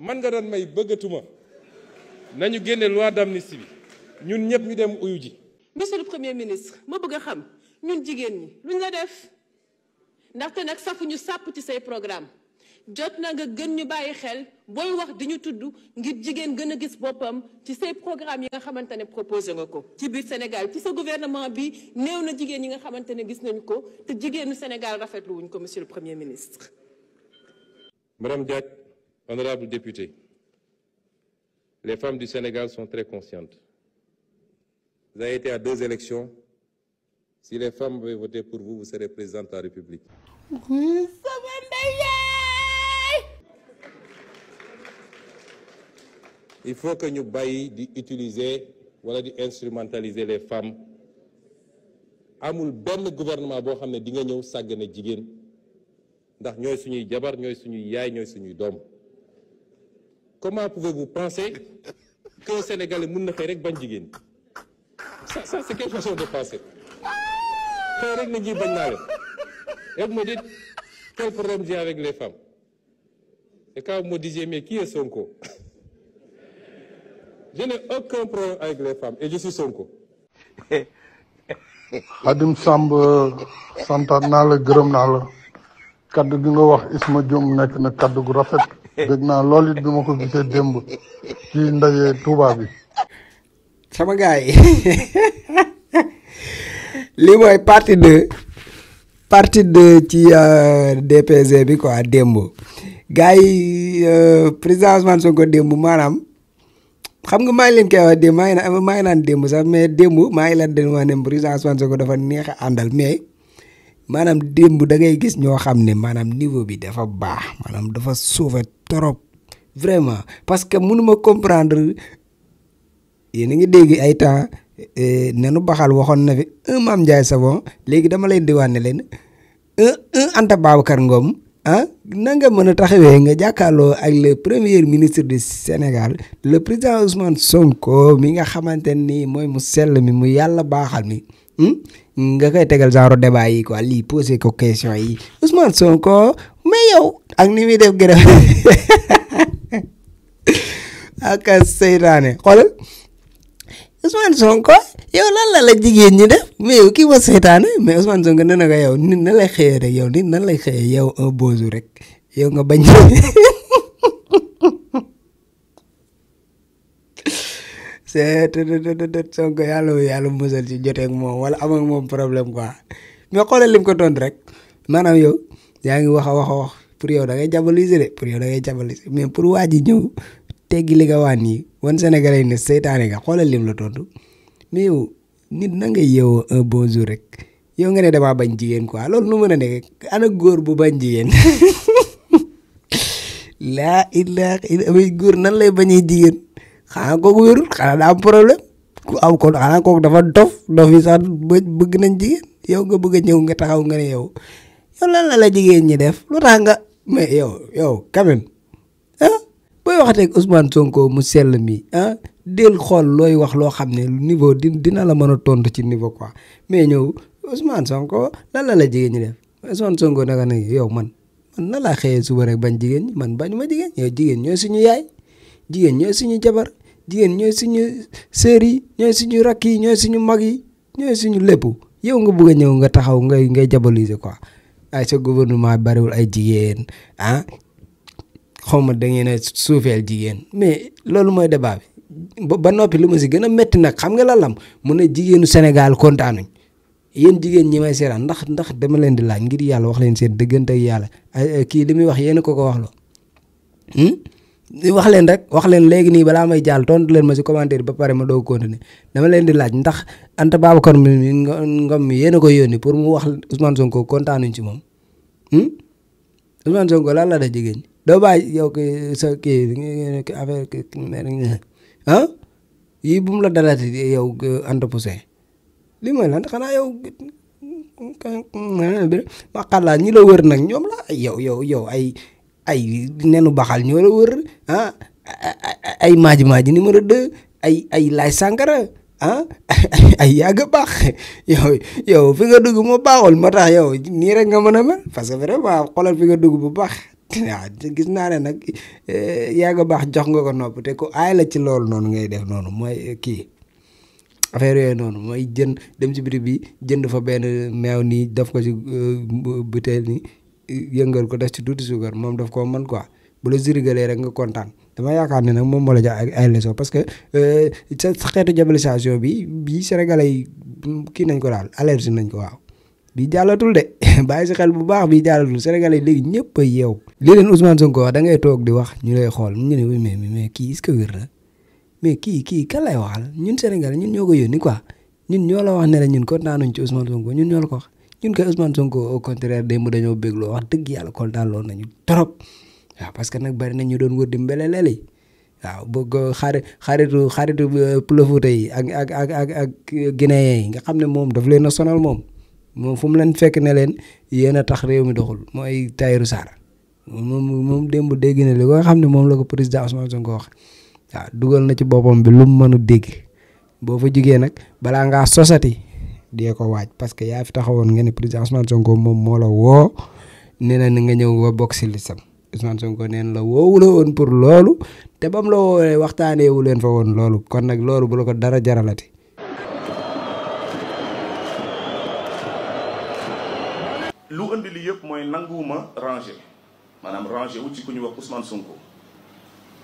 man nga doon may bëggatuma nañu génne loi d'amnistie bi ñun ñëpp ñu dem uyu ji. Monsieur le Premier ministre ma bëgg a xam ñun jigéen ñi luñ la def ndaxte nag safuñu sàpp ci say programme jot na nga gën ñu bàyyi xel booy wax di ñu tudd ngir jigéen gën a gis boppam ci say programme yi nga xamante ne proposé nga ko ci biir Sénégal ci sa gouvernement bi néew na jigéen yi nga xamante ne gis nañu ko te jigéenu Sénégal rafetlu wuñ ko monsieur le Premier ministre. Madame Diack, honorable députée, les femmes du Sénégal sont très conscientes. Vous avez été à 2 élections. Si les femmes avaient voté pour vous, vous serez présidente de la République. Il faut que nous bàyyi di utiliser wala di instrumentaliser les femmes. Amul benn gouvernement boo xam ne di nga ñëw sàggane jigéen ndax ñooy suñuy jabar ñooy suñuy yaay ñooy suñuy doom. Comment pouvez-vous penser qu'un Sénégalais mën na xëy rek bañ jigéen ça c'est quelle façon de penser xëy rek na ji bañ naa leen et vous me dites quel problème j'ai avec les femmes et quand vous me disiez mais qui est Sonko je n'ai aucun problème avec les femmes et je suis Sonko. Khadim Samb santaat naa la gërëm naa la kaddu gi nga wax Isma Diom nekk na kaddu gu rafet dégg naa loolu it bi ma ko gisee démb ci ndaje Touba bi. sama gars yi lii mooy partie 2 ci DPG bi quoi démb gars yi président Ousmane Sonko démb maanaam xam nga maa ngi leen koy wax démb maa ngi naan démb sax mais démb maa ngi leen di wax ne président Ousmane Sonko dafa neex a àndal mais maanaam démb da ngay gis ñoo xam ne maanaam niveau bi dafa baax maanaam dafa suufe trop vraiment parce que mënuma comprendre yéen a ngi dégg ay temps nenu baxal waxoon na fi un Mame Ndiaye Savon léegi dama leen di wax ne leen un Anta Babacar Ngom ah na nga mën a taxawee nga jàkkaarloo ak le premier ministre du Sénégal le président Ousmane Sonko mi nga xamante ni mooy mu sell mi mu yàlla baaxal mi nga koy tegal genre débat yi quoi lii posé ko question yi Ousmane Sonko mais yow ak ni muy def gërëm ak seytaane xoolal Ousmane Sonko yow lan la jigéen ñi def mais yow kii wa seytaane mais Ousmane Sonko nee na ko yow nit na lay xëyee rek yow nit nan lay xëyee yow un beau jour rek yow nga bañ c'est Sonko yàlla musal ci jotee ak moom wala am ak moom problème quoi mais xoolal lim ko tontu rek maanaam yow yaa ngi wax a wax pour yow da ngay diaboliser de pour yow da ngay diaboliser mais pour waa ji ñëw teggi li nga waan nii wan Sénégalais yi ne seytaane nga xoolal lim la tontu mais yow nit na ngay yeewoo un bon jour rek yow nga ne damaa bañ jigéen quoi loolu nu mën a nekk ana góor bu bañ jigéen laa ilaaha illa góor nan lay bañee jigéen xanaa kooku wérul xanaa daa am problème ku am ko xanaa kooku dafa dof yi sax bëgg nañ jigéen yow nga bëgg a ñëw nga taxaw nga ne yow lan la jigéen ñi def lu tax nga mais yow quand même ah booy waxatee ak Ousmane Sonko mu sell mi ah del xool looy wax loo xam ne niveau dina la mën a tontu ci niveau quoi mais ñëw Ousmane Sonko lan la jigéen ñi def Ousmane Sonko naka ne yow man na laa xëyee suba rek bañ jigéen ñi man bañu ma jigéen yow jigéen ñooy suñu yaay jigéen ñooy suñu jabar jigéen ñooy suñu sœur yi ñooy suñu rakk yi ñooy suñu mag yi ñooy suñu lépp yow nga bëgg a ñëw nga taxaw ngay diaboliser quoi ay sa gouvernement bariwul ay jigéen ah xaw ma da ngeen a suufeel jigéen mais loolu mooy débat bi ba noppi lu ma si gën a métti nag xam nga lan lam mu ne jigéenu Sénégal kontaanuñ yéen jigéen ñi may seetaan ndax dama leen di laaj ngir yàlla wax leen seen dëggante ak yàlla kii li muy wax yéen ko wax loo wax leen rek wax leen léegi nii balaa may jàll tontu leen ma si commentaire ba pare ma doog continuer dama leen di laaj ndax Anta Babacar Ngom mi yéen a ko yónni pour mu wax Ousmane Sonko kontaanuñ ci moom Ousmane Sonko lan la da jigéen ñi doo bàyyi yow sa kii affaire ah yii bu mu la dalati yow Anta Poussé li mooy lan xanaa yow ma xalaat ñi la wër nag ñoom la yow ay nenu baxal ñoo la wër ah ay maaji numéro 2 ay Laay Sankara ah ay yàgg baax yow fi nga dugg moo baaxul moo tax yow nii rek nga mën a mel parce que vraiment xoolal fi nga dugg bu baax waaw gis naa ne nag yàgg a baax jox nga ko nopp te ko aay la ci loolu noonu ngay def noonu mooy kii affaire yooyu noonu mooy jënd dem ci bitig bi jënd fa benn meew nii def ko ci butéel ni yëngal ko def ci tuuti suukar moom daf ko mën quoi bu la zirigalee rek nga kontaan dama yaakaar ne nag moom moo la jox ay leçon parce que sa xeetu diabolisation bi sénégalais yi kii nañ ko daal allergie nañ ko waaw bii jàllatul de bàyyi si xel bu baax bii jàllatul sénégalais yi léegi ñëpp a yeew lii leen Ousmane Sonko wax da ngay toog di wax ñu lay xool ñu ne mais kii est-ce que wér na mais kii kan lay waxal ñun sénégalais ñun ñoo ko yónni quoi ñun ñoo la wax ne la ñun kontaanuñ ci Ousmane Sonko ñun ñoo la ko wax ñun koy Ousmane Sonko au contraire démb dañoo bégloo wax dëgg yàlla kontaan loon nañu trop waaw parce que nag bari na ñu doon wër di mbeleleel yi waaw bëgg xaritu Pël-Fuuta yi ak Guinéen yi nga xam ne moom daf leen a sonal moom fu mu leen fekk ne leen yéen a tax réew mi doxul mooy Tahirou Sarr moom démb dégg na li nga xam ne moom la ko président Ousmane Sonko wax waaw dugal na ci boppam bi lu mu mën a dégg boo fa jugee nag balaa ngaa sosati dee ko waaj parce que yaa fi taxawoon nga ne président Ousmane Sonko moom moo la woo nee na nga ñëw nga bokk si listam Ousmane Sonko neen la woowu la woon pour loolu te bam la woowee waxtaanee wu leen fa woon loolu kon nag loolu bu la ko dara jaralati. lu indi li yëpp mooy nanguwuma ranger maanaam ranger wu ci ku ñu wax Ousmane Sonko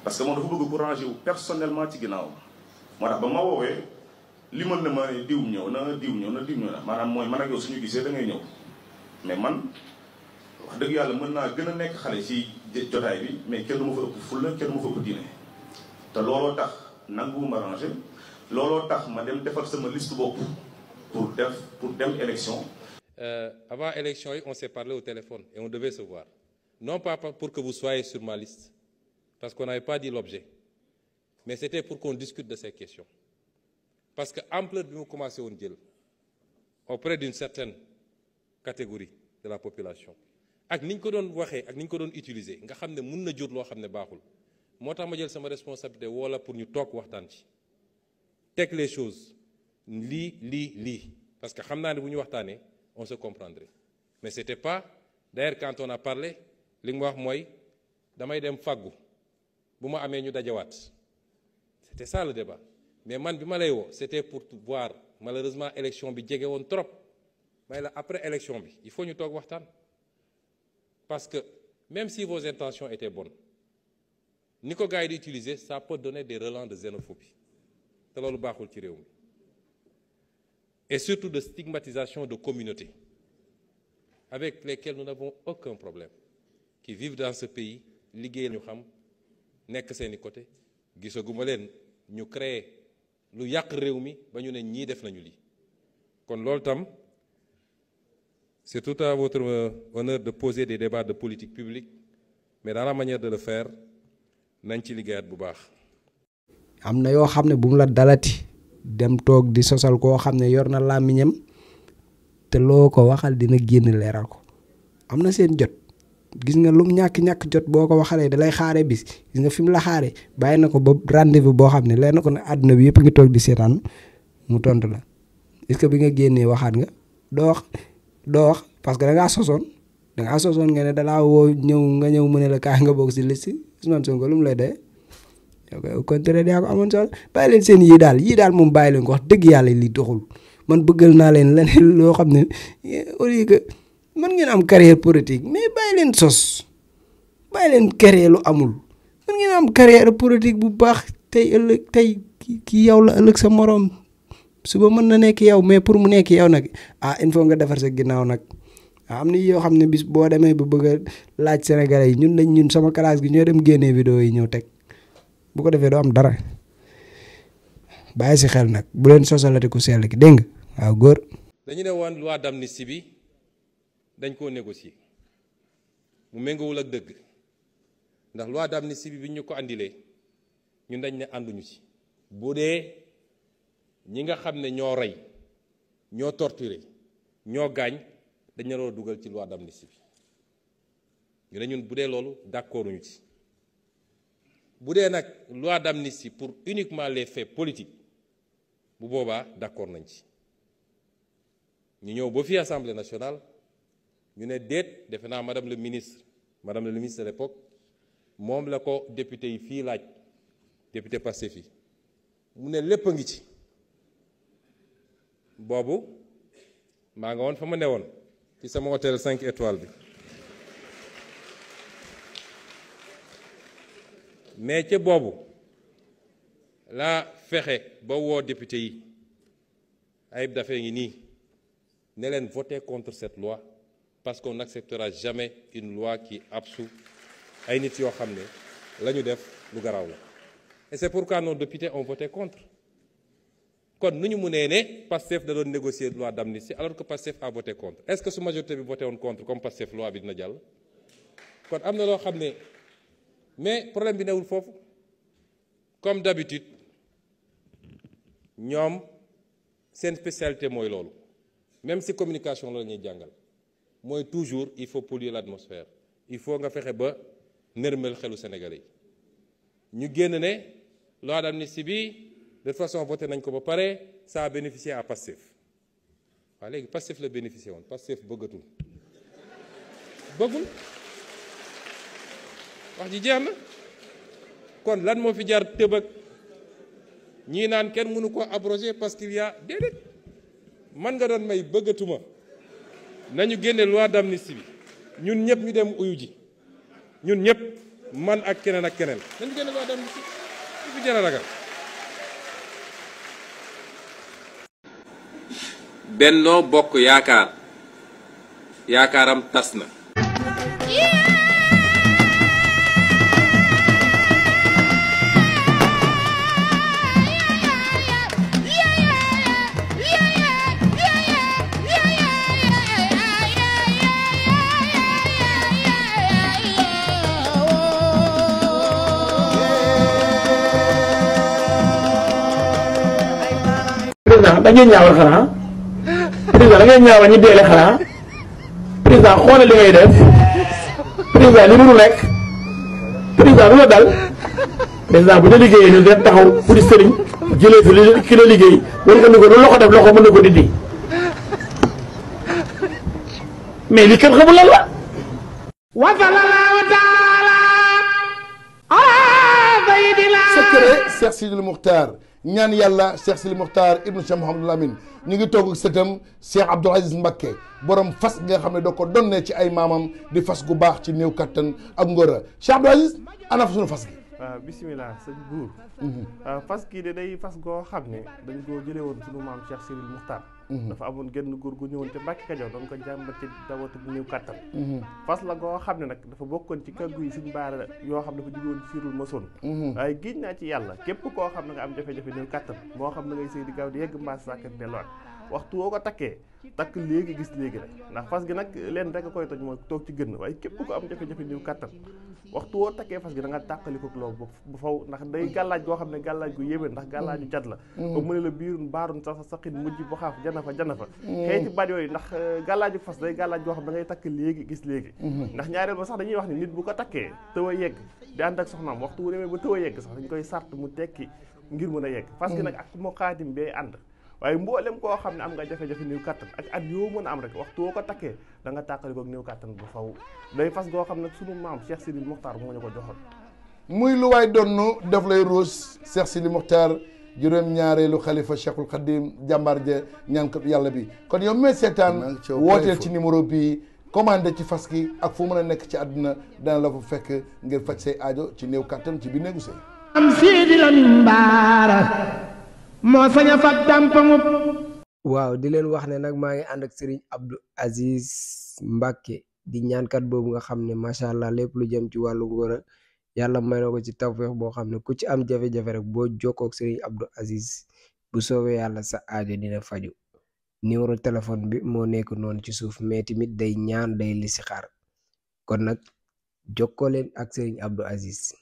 parce que moom dafa bëgg ku ranger wu personnellement ci ginnaaw moo tax ba ma woowee li mën na ma diw ñëw na maanaam mooy man ak yow suñu gisee da ngay ñëw mais man wax dëgg yàlla mën naa gën a nekk xale ci jotaay bi mais kenn du ma fa ëpp fulla kenn du ma fa ëpp diine te looloo tax nanguwuma ranger looloo tax ma dem defar sama liste bopp pour dem élection. Avant élection, on s'est parlé au téléphone et on devait se voir. Non pas pour que vous soyez sur ma liste, parce qu'on n'avait pas dit l'objet, mais c'était pour qu'on discute de ces questions. Parce que ampleur de nous commencer à dire auprès d'une certaine catégorie de la population. Ak niñ ko doon waxé ak niñ ko doon utiliser nga xamné mën na jur lo xamné baxul motax ma jël sama responsabilité wala pour ñu tok waxtan ci tek les choses li parce que xamna né buñu waxtané on se comprendrait. Mais c'était pas, d'ailleurs quand on a parlé, li nga wax mooy damay dem fàggu bu ma amee ñu dajawaat. C'était ça le débat. Mais man bi ma lay woo c'était pour voir malheureusement élection bi jege woon trop. Mais là après élection bi il faut ñu toog waxtaan. Parce que même si vos intentions étaient bonnes, ni ko gars yi di utiliser ça peut donner des relents de xénophobie. te loolu baaxul ci réew mi. Et surtout de stigmatisation de communautés avec lesquelles nous n'avons aucun problème, qui vivent dans ce pays, liggéey ñu xam nekk seeni côté gisaguma leen ñu créer lu yàq réew mi ba ñu ne ñii def nañu lii. Kon loolu tam c'est tout à votre honneur de poser des débats de politique publique, mais dans la manière de le faire nañ ci liggéeyaat bu baax. am na yoo xam ne bu mu la dalati dem toog di sosal koo xam ne yor na làmmiñam te loo ko waxal dina génn leeral ko am na seen jot gis nga lum ñàkk jot boo ko waxalee da lay xaare bis gis nga fi mu la xaare bàyyi na ko ba rendez-vous boo xam ne leer na ko ne àdduna bi yëpp ngi toog di seetaan mu tontu la est-ce que bi nga génnee waxaat nga doo wax parce que dangaa sosoon nga ne dalaa woo nga ñëw mu ne la kaay nga bokk si liste Ousmane Sonko lu mu lay dee yow au contraire yaa ko amoon solo bàyyi leen seen yii daal moom bàyyi leen ko wax dëgg yàlla li doxul man bëggal naa leen leneen loo xam ne au lieu que mën ngeen am carrière politique mais bàyyi leen sos bàyyi leen carrière lu amul mën ngeen am carrière politique bu baax tey ëllëg tey kii yow la ëllëg sa moroom suba mën na nekk yow mais pour mu nekk yow nag il faut nga defar sa ginnaaw nag am na yoo xam ne bis boo demee ba bëgg a laaj Sénégalais yi ñun sama classe gi ñoo dem génnee vidéo yi ñëw teg bu ko defee doo am dara bàyyi si xel nag bu leen sosalati ku sell ki dégg nga waaw góor. dañu ne woon loi d'amnistie bi dañ koo négocier mu méngoowul ak dëgg ndax loi d'amnistie bi ñu ko andilee ñun dañ ne ànduñu ci. bu dee ñi nga xam ne ñoo rey ñoo torturé ñoo gaañ dañ la dugal ci loi d'amnistie bi ñu ne ñun bu dee loolu d'accorduñu ci. bu dee nag loi d'amnistie pour uniquement les faits politiques bu boobaa d'accord nañ ci ñu ñëw ba fii Assemblée nationale ñu ne déet defe naa madame le ministre madame la ministre de l'époque moom la ko député yi fii laaj député Pastef yi mu ne lépp a ngi ci boobu maa nga woon fa ma newoon ci sama hôtel 5 étoiles bi mais ca boobu laa fexe ba woo député yi Ayib Daffé ngi nii ne leen voter contre cette loi parce qu'on n'acceptera jamais une loi qui absout ay nit yoo xam ne la ñu def lu garaaw la et c'est pourquoi nos députés ont voté contre kon nu ñu mënee ne Pastef da doon négocier loi d'amnistie alors que Pastef a voté contre est-ce que su majorité bi voté woon contre comme Pastef loi bi dina jàll kon am na loo xam ne mais problème bi newul foofu comme d'habitude ñoom seen spécialité mooy loolu même si communication la ñuy jàngal mooy toujours il faut polluer l'atmosphère il faut nga fexe ba nërmel xelu Sénégalais yi ñu génn ne loi d'amnistie bi de toute façon voté nañ ko ba pare ça a bénéficié à Pastef waaw léegi Pastef la bénéficié woon Pastef bëggatul bëggul wax ji jeex na kon lan moo fi jar tëbëg ñii naan kenn mënu ko abroger parce qu'il y a déedéet man nga doon may bëggatuma nañu génne loi d'amnistie bi ñun ñëpp ñu dem uyu ji ñun ñëpp man ak keneen nañu génne loi d'amnistie bi fi jar a ragal. Benno Bokk Yaakaar yaakaaram tas na. président da ngeen ñaawal xanaa président da ngeen ñaawal ñi deele xanaa président xoolal li ngay def président li mënu nekk président lu la dal président bu ñu liggéeyee ñu def taxaw pour sëriñ jëlee fi li ki la liggéey wala nga ni ko lu loxo def loxo mën na ko dindi mais li kenn xamul lan la. wa sallallahu taala ala sayyidina secret Cheikh Sidil Mukhtar ñaan yàlla Cheikh Sidil Mukhtar ibnu Cheikh Mouhamadul Amin ñu ngi toog ak sëtam Cheikh Abdoul Aziz Mbacké borom fas nga xam ne doo ko donnee ci ay maamam di fas gu baax ci néew kattan ak ngóora Cheikh Abdoul Aziz ana fa suñu fas gi. waaw bisimilah sëñ buur fas kii de day fas goo xam ne dañ koo jëlee woon suñu maam Cheikh Sidil Mukhtar dafa amoon genn góor gu ñëwoon te Mbàkke Kajoor doon ko jàmbat ci dawatu bu néew kattan fas la goo xam ne nag dafa bokkoon ci kàggu yi suñ baara yoo xam ne dafa jógewoon ci Sirul Mason waaye giñ naa ci yàlla képp koo xam ne nga am jafe-jafe néew kattan moo xam ne ngay sëy di gaaw di yegg mbaas sàkkat delluwaat waxtu woo ko takkee takk léegi gis léegi rek ndax fas gi nag leen rek a koy toj mooy toog ci gën waaye képp ko am jafe-jafe néew kattan waxtu woo takkee fas gi da nga tàqali ko loolu bu faw ndax day gàllaaj goo xam ne gàllaaj gu yéeme ndax gàllaaju cat la ba mu ne la biirun baarun sa saqin mujj bu xaaf jana fa xëyti baat yooyu ndax gàllaaju fas day gàllaaj goo xam ne da ngay takk léegi gis léegi ndax ñaareel ba sax dañuy wax ni nit bu ko takkee tëw a yegg di ànd ak soxnaam waxtu wu demee ba tëw a yegg sax dañ koy sart mu tekki ngir mën a yegg fas gi nag ak moo xaatim bee ànd waaye mboolem koo xam ne am nga jafe-jafe néew kattan ak at yoo mën a am rek waxtu woo ko takkee da nga tàqali ko néew kattan bu faw day fas goo xam ne sunu maam Cheikh Sidil Mukhtar moo ñu ko joxoon muy lu waay donnu daf lay ruus Cheikh Sidil Mukhtar juróom-ñaareelu xalifa Cheikhul Khadim jàmbaar ja ñaankat yàlla bi kon yow mee seetaan wooteel ci numéro bii commandé ci fas gi ak fu mën a nekk ci àdduna dana la fa fekk ngir faj say aajo ci néew kattan ci bi néegu sëy am Sidi Lamine Bara moo sañ a fag dàmpamu. waaw di leen wax ne nag maa ngi ànd ak Serigne Abdou Aziz Mbacké di ñaankat boobu nga xam ne macha allah lépp lu jëm ci wàllu ngóora yàlla may na ko ci tawfeex boo xam ne ku ci am jafe-jafe rek boo jokkoo ak Serigne Abdou Aziz bu soobee yàlla sa aajo dina faju numéro téléphone bi moo nekk noonu ci suuf mais tamit day ñaan day listixaar kon nag jokkoo leen ak Serigne Abdou Aziz.